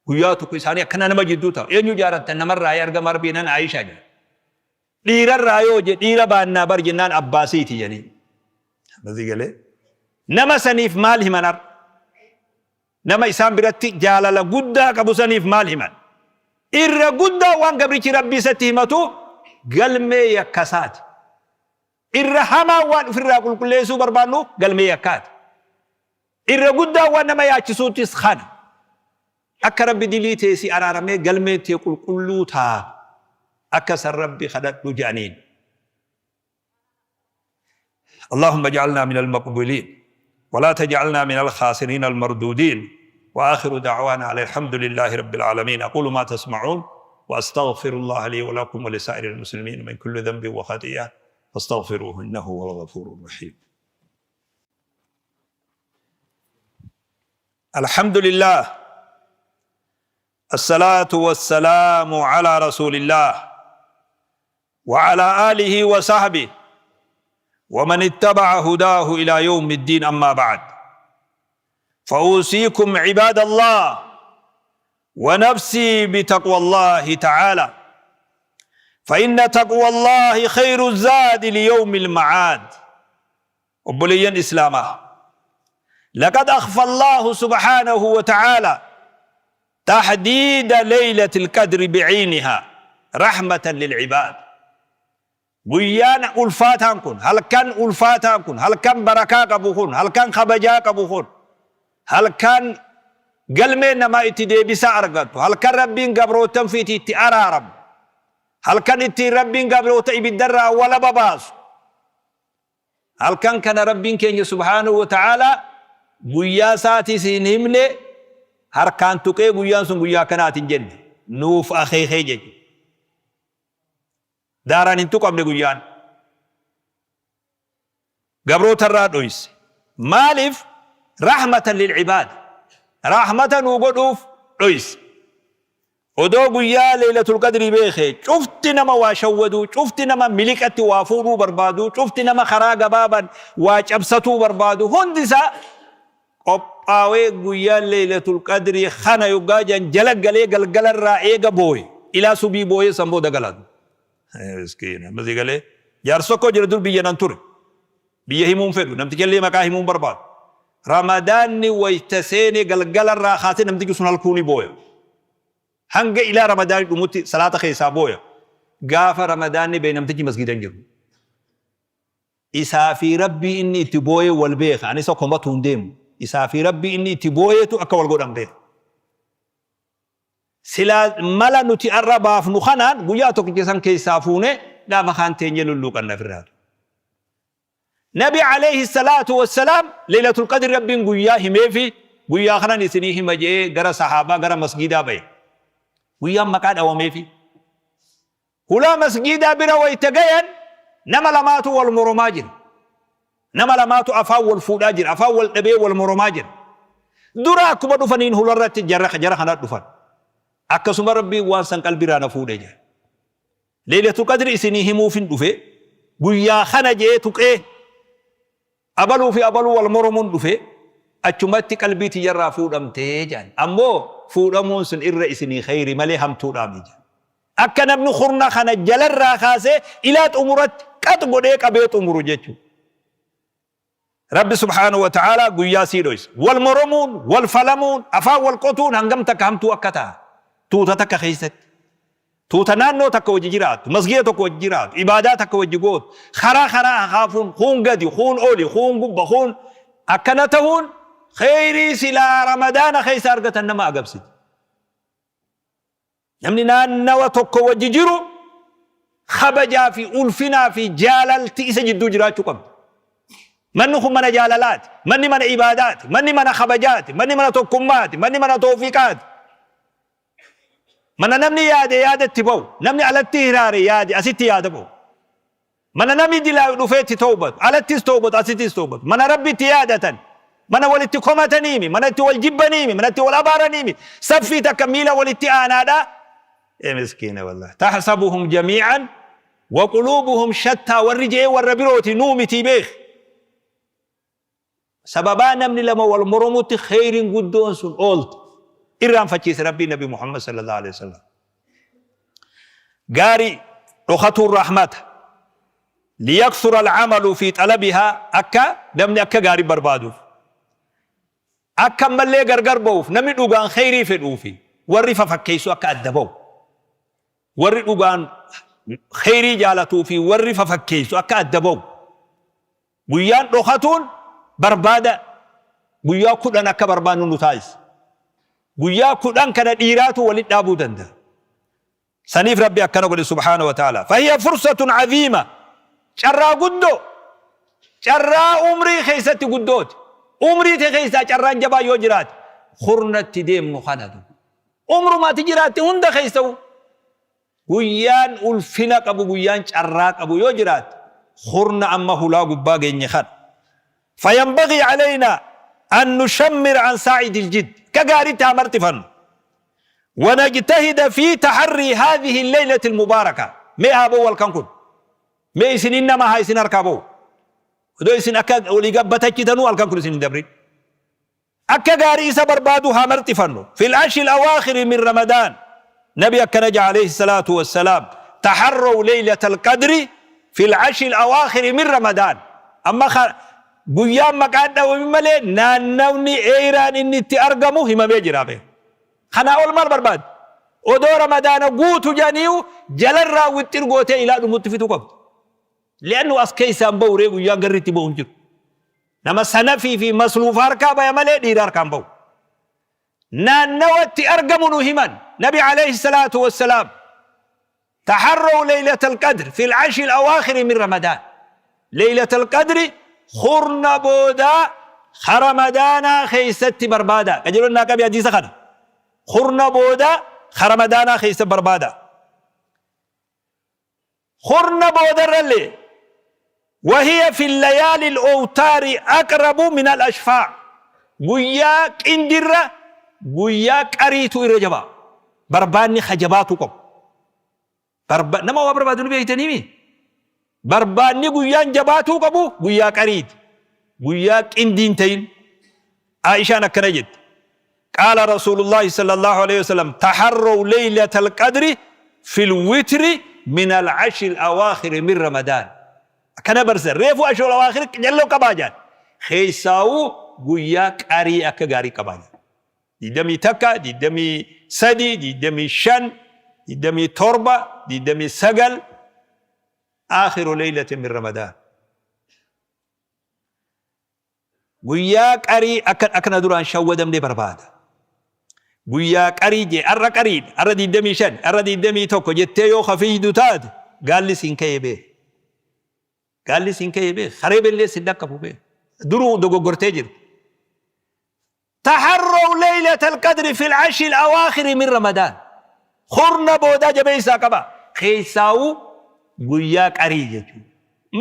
Speaker 1: Guyyaa tokko isaanii akkana nama jidduu taa'u. Eenyu jaalatta namarraa yaa ergamaa Rabbii jennaan Aayishaa jedhan. Dhiirarraa yoo je dhiira baannaa bar jennaan abbaasiiti jedhanii. Masii galee. Nama saniif maal himan har'a? Nama isaan biratti jaalala guddaa qabu saniif maal himan? Irra guddaa waan gabrichi Rabbii isatti himatu galmee yakkasaati. Irra hamaa waan ofirraa qulqulleessuu barbaannu galmee yakkaati. Irra guddaa waan nama yaachisuuttis kana. Akka Rabbi dilii tee si araaramee galmeen tee qulqulluu taatu akka san Rabbi kadhadhu jedhaniin. اللهم اجعلنا من المقبولين ولا تجعلنا من الخاسرين المردودين. وآخر دعوانا على الحمد لله رب العالمين. أقول ما تسمعون وأستغفر الله لي ولكم ولسائر المسلمين من كل ذنب وخطيئة فاستغفروه إنه هو الغفور الرحيم. الحمد لله، الصلاة والسلام على رسول الله وعلى آله وصحبه ومن اتبع هداه إلى يوم الدين. أما بعد، فأوصيكم عباد الله ونفسي بتقوى الله تعالى، فإن تقوى الله خير الزاد ليوم المعاد. Obboleeyyan Islaamaa، لقد أخفى الله سبحانه وتعالى تحديد ليلة القدر بعينها رحمة للعباد. Guyyaan ulfaataan kun, halkan ulfaataan kun, halkan barakaa qabu kun, halkan kabajaa qabu kun, halkan galmeen namaa itti deebisaa argattu, halkan Rabbiin gabroottan fiiti itti araaramu, halkan ittiin Rabbiin gabroota ibiddarraa walaba baasu, halkan kana Rabbiin keenya subhaanahu wa ta'aalaa guyyaa isaatis hin himne, harkaan tuqee guyyaan sun guyyaa akkanaatiin jenne nuuf akeekee jechuudha. Daaraan hin tuqamne guyyaan. Gabroota irraa dhoyse. Maaliif? Rahmatan lilcibaad. Rahmata nuu godhuuf dhoyse. Odoo guyyaa Leeylatul Qadrii beekee, cufti nama waa shawwaduu, cufti nama miliqatti waa fuudhuu barbaadu, cufti nama karaa gabaaban waa cabsatuu barbaadu hundi isaa qophaawee guyyaan Leeylatul Qadrii kana yoggaa jan jala galee galgala irraa eega booye ilaa subii booyee san booda galatu. Miskiina. Masii galee jaarsi tokko jira, dur biyya nan ture. Biyya himuun fedhu, namtichallee maqaa himuun barbaadu. Ramadaanni wayta seene galgala irraa kaasee namtichi sun halkuu ni booya. Hanga ilaa Ramadaanni dhumutti salaata keessaa booya. Gaafa Ramadaanni bahe namtichi masgiida hin jiru. Isaa fi Rabbii inni itti booyee wal beeka. Ani isa komatu hin deemu. Isaa fi Rabbii inni itti booyeetu akka wal godhan beeka. Silaa mala nuti har'a baafnu kanaan guyyaa tokkicha san keessaa fuunee gaafa kaan teenyee lulluuqanna ofirraatu. Nabi alayhi salaatu wassalaam Leeylatul Qadr Rabbiin guyyaa himeefi, guyyaa kanan isinii hima je'ee gara sahaabaa gara masgiidaa bahe. Guyyaan maqaa dhawameefi. Hulaa masgiidaa bira wayta gayan nama lamaatu wal moromaa jira. Nama lamaatu afaan wal fuudhaa jira. Afaan wal dhabee wal moromaa jira. Dura akkuma dhufaniin hularratti jara kana dhufan. Akkasuma Rabbiin waan san qalbiirraa na fuudhe jedhe. Leeylatul Qadri isinii himuufin dhufe, guyyaa kana je'ee tuqee, abaluu fi abaluu wal moromuun dhufe, achumatti qalbii tiyyarraa fuudhamte je'an. Ammoo fuudhamuun sun irra isinii kheyri malee hamtuudhaami je'an. Akka namni khurna kana jalarraa kaasee ilaa xumuratti qax godhee qabee xumuru jechuudha. Rabbi subhaanahu wa ta'aalaa guyyaa sii dhoysa. Wal moromuun, wal falamuun, afaan wal qotuun hangam takka hamtuu akka taha. Tuuta takka keessatti. Tuuta naannoo takka wajji jiraattu, masgiida tokko wajji jiraatu, ibaadaa takka wajji gootu, karaa karaa hakaafuun, kuun gadi, kuun oli, kuun gubba, kuun akkana tahuun kheyrii silaa Ramadaana keessa argatan nama agabsiti. Namni naannawa tokko wajji jiru kabajaa fi ulfinaa fi jaalalti isa jidduu jiraachuu qabdi. Manni kun mana jaalalaati, manni mana ibaadaati, manni mana kabajaati, manni mana tokkummaati, manni mana toofiqaati. Mana namni yaade yaada itti ba'u, namni alatti hiraare yaade asitti yaada ba'u. Mana namni dilaayu dhufee itti towbatu, alattis towbatu, asittis towbatu. Mana Rabbi itti yaadatan, mana wal itti komataniimi, mana itti wal jibbaniimi, mana itti wal abaaraniimi. Saffii takka miila walitti aanaadha. Ee miskiina wallahi. Tahsabuhum jamii'an wa quluubuhum shattaa warri je'ee warra birooti nuu mitii beeki. Sababaa namni lama wal moromutti kheyriin guddoon sun oolte. Irraanfachiise Rabbiin Nabi Muhammad sallallahu alaihi wasallam. Gaarii dhokatuun rahmata. Liyakthura al'amalu fi xalabihaa akka namni akka gaarii barbaaduuf. Akka ammallee gargar ba'uuf namni dhugaan kheyrii fedhuufi warri fafakkeessu akka adda ba'u. Warri dhugaan kheyrii jaalatuu fi warri fafakkeessu akka adda ba'u. Guyyaan dhokatuun barbaada guyyaa 10 akka barbaannu nu taasisa. Guyyaa 10 kana dhiiraatu walitti dhaabuu danda'a. Saniif Rabbi akkana godhe subhaanahu wa ta'ala. Fahiya fursatun aziima. Carraa guddoo. Carraa umrii keessatti guddooti. Umrii tee keessaa carraan jabaa yoo jiraate kurnatti deemnu kana. Umruma ati jiraatte hunda keessa'u. Guyyaan ulfina qabu guyyaan carraa qabu yoo jiraate kurna amma hulaa gubbaa geenye kana. Fayanbagii aleynaa an nushammira an saacidil jidd. Akka gaariitti haa marxifannu. Wanajtahida fi taharrii haadhihi leylati almubaaraka. Mee haa ba'u halkan kun. Mee isinin nama haa isin harkaa ba'u. Odoo isin akka olii gabbatachitanuu halkan kun isin hin dabrin. Akka gaarii isa barbaaduu haa marxifannu. Fil ashril awaakhiri min Ramadaan. Nabi akkana ja'a alayhi salaatu wassalaam. Taharraw laylatal qadri fil ashril awaakhiri min Ramadaan. Amma guyyaan maqaan dhawamin malee naannawni eeyraan inni itti argamu himamee jira beeku. Kanaa ol maal barbaadda? Odoo Ramadaana guutu jedhaniiyu jalarraa wixxir gootee ilaa dhumutti fixuu qabda. Li'annu as keessaa hin bahu ree guyyaan garri itti bahu hin jiru. Nama sanafii fi masluufa harkaa baya malee dhiira harkaa hin bahu. Naannawa itti argamu nu himan. Nabi alayhi salaatu wassalaam. Taharraw laylatal qadr fil ashri awaakhiri min Ramadaan. Laylatal qadri kurna boodaa ka Ramadaanaa keessatti barbaada. Qajeelonni naa qabi hadiisa kana. Kurna boodaa ka Ramadaanaa keessa barbaada. Kurna boodarrallee wahiya fi layaali al-awtaari aqrabu min al-ashfaa. Guyyaa qindirra guyyaa qariitu irra jabaa. Barbaanni ka jabaatuu qabu. Barba nama waa barbaadu ni beektaniimi. Barbaanni guyyaan jabaatuu qabu guyyaa qariiti. Guyyaa qindiin ta'in. Aishaan akkana jette. Qaala Rasuulullaahi sallallaahu aleyhi wasallam, Taharraw leylatal qadri fil witri minal ashril awaakhiri min Ramadaan. Akkana barsiisan. Reefu ashrul awaakhir qjelloo qabaa jedhan. Keessaawuu guyyaa qarii akka gaarii qabaa jedhan. 21, 23, 25, 27, 29 aakhiru leylatin min Ramadaan. Guyyaa qarii akka akka na duraan shawwadamne barbaada. Guyyaa qarii jee arra qariidha arra 25 arra 21 jettee yoo ka fiiydu taate gaalli siin ka'ee beeki. Gaalli siin ka'ee beeki. Karee bellee sin dhaqqabu beeki. Duruu dogoggortee jirta. Taharraw laylatal qadri fil ashril awaakhiri min Ramadaan. Kurna boodaa jabeessaa qaba. Keessaawuu guyyaa qarii jechuudha.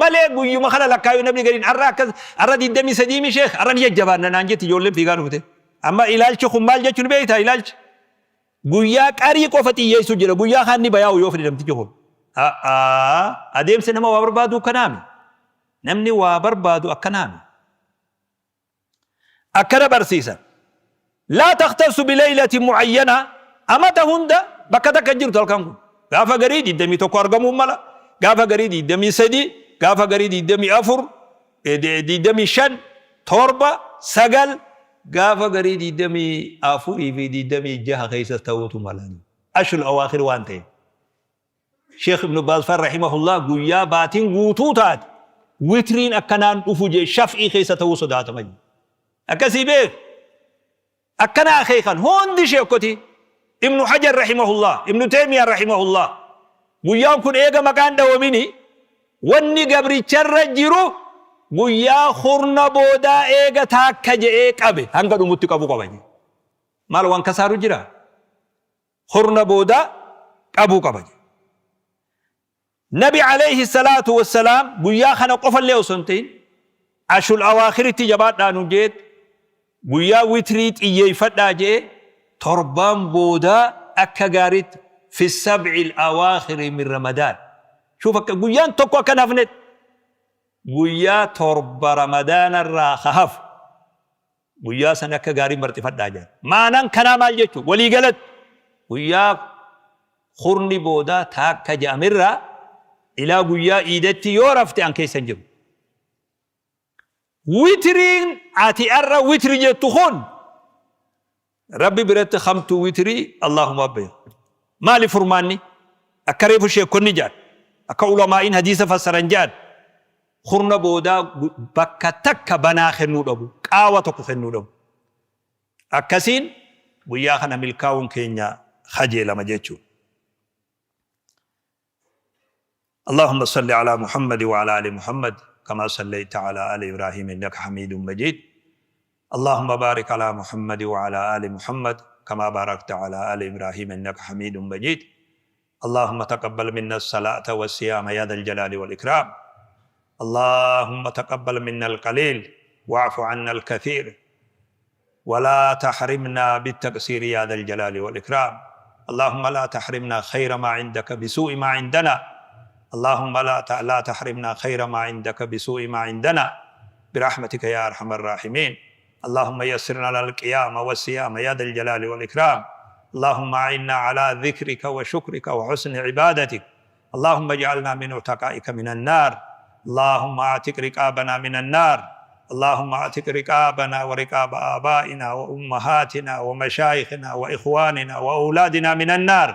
Speaker 1: Malee guyyuma kana lakkaayuu namni gariin har'a akkas har'a 23 mi sheekh har'a ni jajjabaanna naan jetti ijoolleen fiigaa dhufte. Amma ilaalchi kun maal jechuun beektaa ilaalchi. Guyyaa qarii qofa xiyyeessuu jira guyyaa kaan ni bayaa'u yoo fedhe namtichi kun. A'aa adeemsi nama waa barbaaduu akkanaami. Namni waa barbaadu akkanaami. Akkana barsiisan. Laa takhtassu bilaylatin mu'ayyana amata hunda bakka takka hin jirtu halkan kun. Gaafa garii 21 argamuu mala, gaafa garii 23, gaafa garii 24, 25, 7, 9, gaafa garii 24 fi 26 keessa ta'uutu mala. Ashrul awaakhir waan ta'eef. Sheekh Ibnu Baaz faan rahimahullah guyyaa baatiin guutuu taate witriin akkanaan dhufu jee shaf'ii keessa ta'uu sodaatama jee. Akkasii beek. Akkana akeekan hundi sheekotii. Ibnu Hajar rahimahullah, Ibnu Taymiyaa rahimahullah. Guyyaan kun eega maqaan dhawamini wanni gabricharra jiru guyyaa kurna boodaa eega taakka je'ee qabe hanga dhumutti qabu qaba jee. Maal waan kasaaru jira? Kurna boodaa qabuu qaba jedhe. Nabi alayhi salaatu wassalaam guyyaa kana qofallee osoo hin ta'in ashrul awaakhiritti jabaadhaa nuun jeet guyyaa witrii xiyyeeffadhaa jee torbaan boodaa akka gaariitti fi sab'il awaakhiri min ramadaan. Shuuf akka guyyaan tokko akka hin hafnetti guyyaa torba ramadaanarraa ka hafu Guyyaa san akka gaarii marxifadhaa jedhan. Ma'anaan kanaa maal jechuu? Walii galatti guyyaa kurni boodaa taakka jedhamerraa ilaa guyyaa iidatti yoo rafte an keessa hin jiru. Witiriin ati arra witri jettu kun Rabbi biratti hamtuu witrii Allahuma beeka. Maali furmaanni? Akka reefu sheekkonni jedhan, akka ulamaa'iin hadiisa fassaran jedhan, kurna boodaa bakka takka banaa kennuu dhabu, qaawa tokko kennuu dhabu. Akkasiin guyyaa kana milkaa'uun keenya kajeelama jechuudha. اللهم صل على محمد وعلى آل محمد كما صليت على آل إبراهيم إنك حميد مجيد اللهم بارك على محمد وعلى آل محمد كما باركت على آل إبراهيم إنك حميد مجيد اللهم تقبل منا الصلاة والصيام يا ذا الجلال والإكرام اللهم تقبل منا القليل واعف عنا الكثير ولا تحرمنا بالتقصير يا ذا الجلال والإكرام اللهم لا تحرمنا خير ما عندك بسوء ما عندنا اللهم لا لا تحرمنا خير ما عندك بسوء ما عندنا برحمتك يا أرحم الراحمين اللهم يسر لنا القيام والصيام يا ذا الجلال والإكرام اللهم أعنا على ذكرك وشكرك وحسن عبادتك اللهم اجعلنا من عتقائك من النار اللهم اعتق رقابنا من النار اللهم اعتق رقابنا ورقاب آبائنا وأمهاتنا ومشايخنا وإخواننا وأولادنا من النار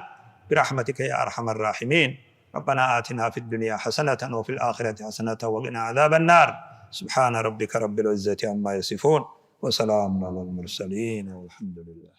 Speaker 1: برحمتك يا أرحم الراحمين ربنا آتنا في الدنيا حسنة وفي الآخرة حسنة وقنا عذاب النار سبحان ربك رب العزة عما يصفون وسلام على المرسلين والحمد لله.